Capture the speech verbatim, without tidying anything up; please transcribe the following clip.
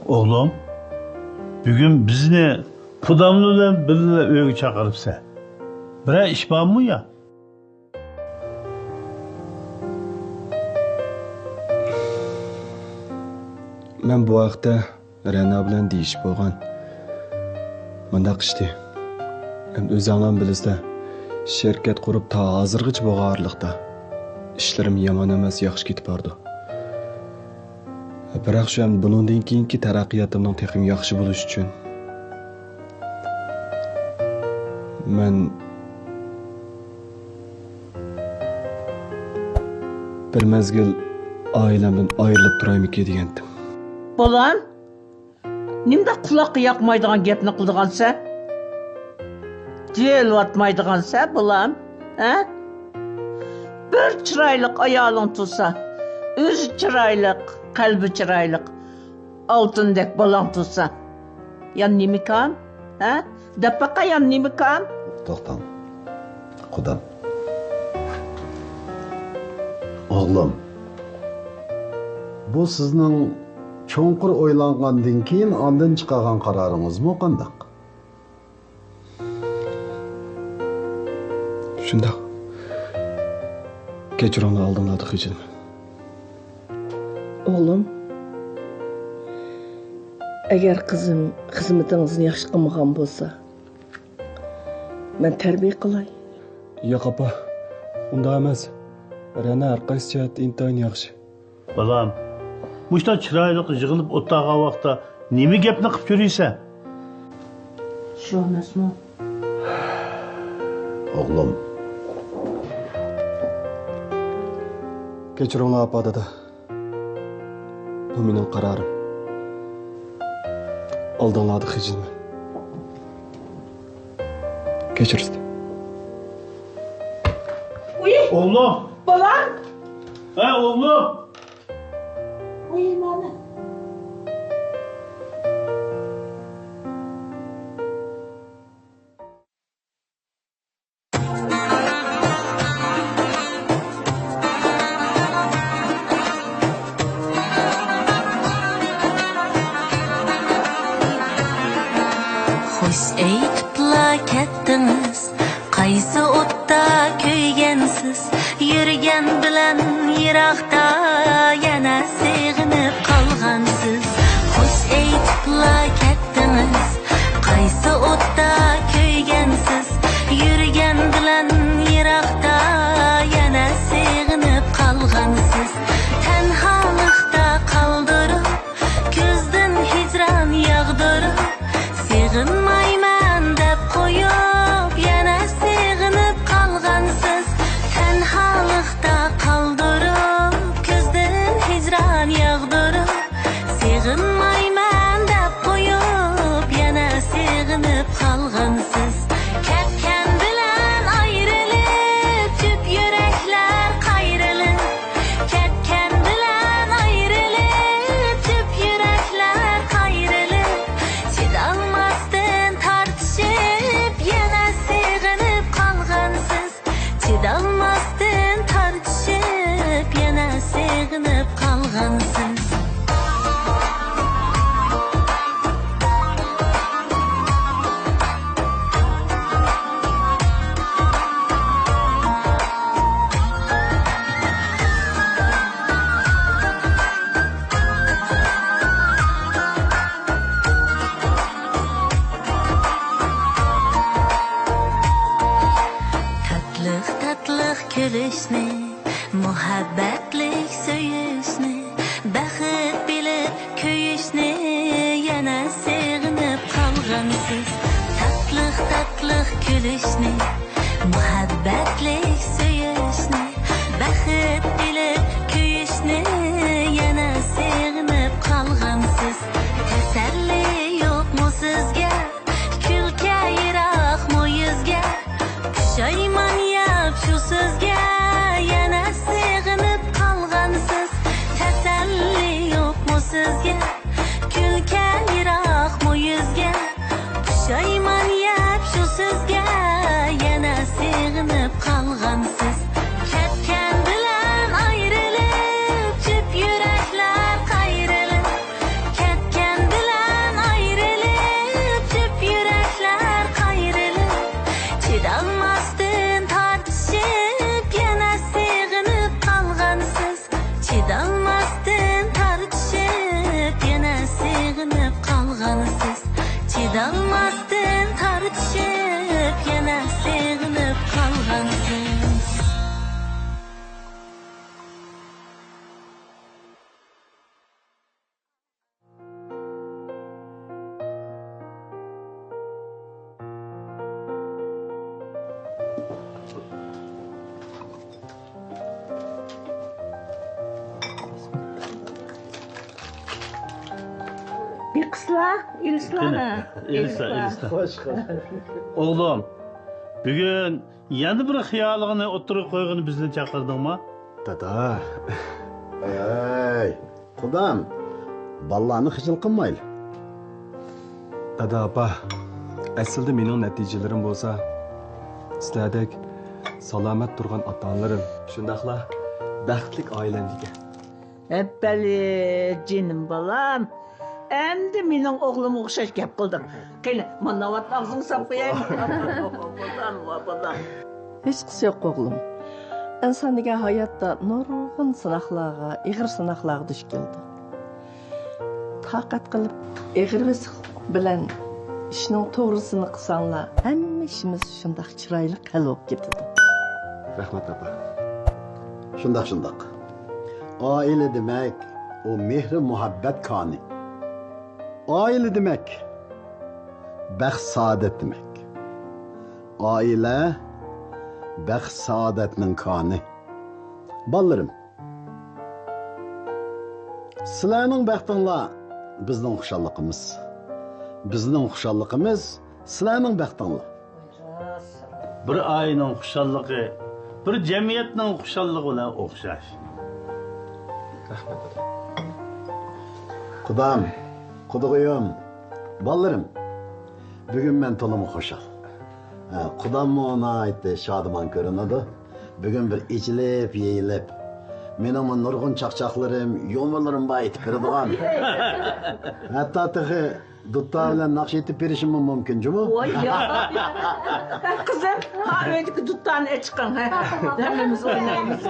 ئوغلۇم، بۈگۈن بىزنى قۇداملا بىلەن بىللە ئۆيگە چاقىرىپسەن. بىرەر ئىش بارمۇ يا؟ مەن بۇ ھەقتە رەنا بىلەن دېيىشىپ بولغان. مۇنداق ئىشتى. ئەمدى ئۆزۈڭلارمۇ بىلىسىلەر، شىركەت قۇرۇپ تا ھازىرغىچە بولغان ئارىلىقتا ئىشلىرىم يامان ئەمەس، ياخشى كېتىپ بارىدۇ. بىراق شۇ ئەمدى بۇنىڭدىن كېيىنكى تەرەققىياتىمنىڭ تېخىمۇ ياخشى بولۇشى ئۈچۈن مەن بىر مەزگىل ئائىلەمدىن ئايرىلىپ تۇرايمىكىن دېگەنتىم. بالام، نېمىنداق قۇلاققا ياقمايدىغان گەپنى قىلىدىغانسەن؟ دېيىلىۋاتمايدىغانسەن، بالام، ھە؟ بىر چىرايلىق ئايالىڭ تۇرسا، ئۆزى چىرايلىق، قەلبى چىرايلىق، ئالتۇندەك بالاڭ تۇرسا، يا نېمىكان، ھە؟ دەپ باقاي، يا نېمىكان؟ توختاڭ، قۇدام. ئوغلۇم، بۇ سىزنىڭ چوڭقۇر ئويلانغاندىن كېيىن ئاندىن چىقارغان قارارىڭىزمۇ قانداق؟ شۇنداق. كەچۈرۈڭلار، ئالدىڭلاردا خىجىلمەن. ئوغلۇم، ئەگەر قىزىم خىزمىتىڭىزنى ياخشى قىلمىغان بولسا، مەن تەربىيە قىلاي. ياق، ئاپا، ئۇنداق ئەمەس. رەنا ھەر قايسى جەھەتتە ئىنتايىن ياخشى. بالام، مۇشۇنداق چىرايلىق يىغىلىپ ئولتۇرغان ۋاقىتتا نېمە گەپنى قىلىپ يۈرىسەن؟ شۇ ئەمەسمۇ؟ ئوغلۇم. كەچۈرۈڭلار، ئاپا، دادا. بۇ مېنىڭ قارارىم. ئالدىڭلاردا خىجىلمەن. كەچۈرۈڭلار. ئۇي! ئوغلۇم! بالام! ھە، ئوغلۇم! ئۇي، مانا. خوش ئېيتىپلا كەتتىڭىز، قايسى ئوتتا كۆيگەنسىز؟ يۈرگەن بىلەن يىراقتا يەنە سېغىنىپ قالغانسىز. خوش ئېيتىپلا كەتتىڭىز، قايسى ئوتتا كۆيگەنسىز؟ يۈرگەن بىلەن يىراقتا يەنە سېغىنىپ قالغانسىز. تەنھالىقتا قالدۇرۇپ، كۆزدىن ھىجران ياغدۇرۇپ، سېغىنمايمەن دەپ قويۇپ، يەنە سېغىنىپ قالغانسىز. تەنھالىقتا قالدۇرۇپ، كۆزدىن ھىجران ياغدۇرۇپ، سېغىنمايمەن دەپ قويۇپ، يەنە سېغىنىپ قالغانسىز. كەتكەن بىلەن ئايرىلىپ، جۈپ يۈرەكلەر قايرىلىپ. كەتكەن بىلەن ئايرىلىپ، جۈپ يۈرەكلەر قايرىلىپ. چىدالماستىن تارتىشىپ، يەنە سېغىنىپ قالغانسىز. چىدالماستىن تارتىشىپ، يەنە سېغىنىپ قالغانسىز. تاتلىق، تاتلىق كۈلۈشنى، مۇھەببەتلىك سۆيۈشنى، بەخت بىلىپ كۆيۈشنى يەنە سېغىنىپ قالغانسىز. تاتلىق، تاتلىق كۈلۈشنى، مۇھەببەتلىك سۆيۈشنى، بەخت بىلىپ كۆيۈشنى يەنە سېغىنىپ قالغانسىز. تەسەللى يوقمۇ سىزگە؟ كۈلكە يىراقمۇ يۈزگە؟ پۇشايمان ياپ شۇ سۆزگە، يەنە سېغىنىپ قالغانسىز. تەسەللى يوقمۇ سىزگە؟ كۈلكە يىراقمۇ يۈزگە؟ پۇشايمان ياپ شۇ سۆزگە، يەنە سېغىنىپ قالغانسىز. ئېلىسلا، ئېلىسلا. قېنى، ھە. ئېلىسلا، ئېلىسلا. خوش، خوش. ئوغلۇم، بۈگۈن يەنە بىر خىيالىڭنى ئوتتۇرىغا قويغىلى بىزنى چاقىردىڭمۇ؟ دادا. ھەي، قۇدام، بالىلارنى خىجىل قىلمايلى. دادا، ئاپا، ئەسلىدە مېنىڭ نەتىجىلىرىم بولسا سىلەردەك سالامەت تۇرغان ئاتا-ئانىلىرىم، شۇنداقلا بەختلىك ئائىلەمدىكەن. ئەپپەلى، جېنىم بالام. ئەمدى مېنىڭ ئوغلۇمغا ئوخشاش گەپ قىلدىڭ. قېنى، مانا ناۋات ئاغزىڭنى ساپ قوياي. بالام، بالام، بالام. ھېچقىسى يوق، ئوغلۇم. ئىنسان دېگەن ھاياتتا نۇرغۇن سىناقلارغا، ئېغىر سىناقلارغا دۇچ كېلىدۇ. تاقەت قىلىپ، ئېغىر بېسىقلىق بىلەن ئىشنىڭ توغرىسىنى قىلساڭلار، ھەممە ئىشىمىز شۇنداق چىرايلىق ھەل بولۇپ كېتىدۇ. رەھمەت، ئاپا. شۇنداق، شۇنداق. ئائىلە دېمەك، ئۇ مېھرى-مۇھەببەت كانى. ئائىلە دېمەك، بەخت-سائادەت دېمەك. ئائىلە بەخت-سائادەتنىڭ كانى. بالىلىرىم، سىلەرنىڭ بەختىڭلار بىزنىڭ خۇشاللىقىمىز. بىزنىڭ خۇشاللىقىمىز سىلەرنىڭ بەختىڭلار. بىر ئائىلىنىڭ خۇشاللىقى بىر جەمئىيەتنىڭ خۇشاللىقى بىلەن ئوخشاش. قۇدام، قۇدىغۇيۇم، بالىلىرىم، بۈگۈن مەن تولىمۇ خۇشال. ھە، قۇداممۇ ناھايىتى شادىمان كۆرۈنىدۇ. بۈگۈن بىر ئېچىلىپ، يېيىلىپ، مېنىڭمۇ نۇرغۇن چاقچاقلىرىم، يۇمۇرلىرىم بار ئېيتىپ بېرىدىغان. ھەتتا تېخى دۇتار بىلەن ناخشا ئېيتىپ بېرىشىممۇ مۇمكىن جۇمۇ. ۋاي يا. قىزىم، ھا، ئۆيدىكى دۇتارنى ئېچىقىڭ، ھە. ھەممىمىز ئوينايمىز.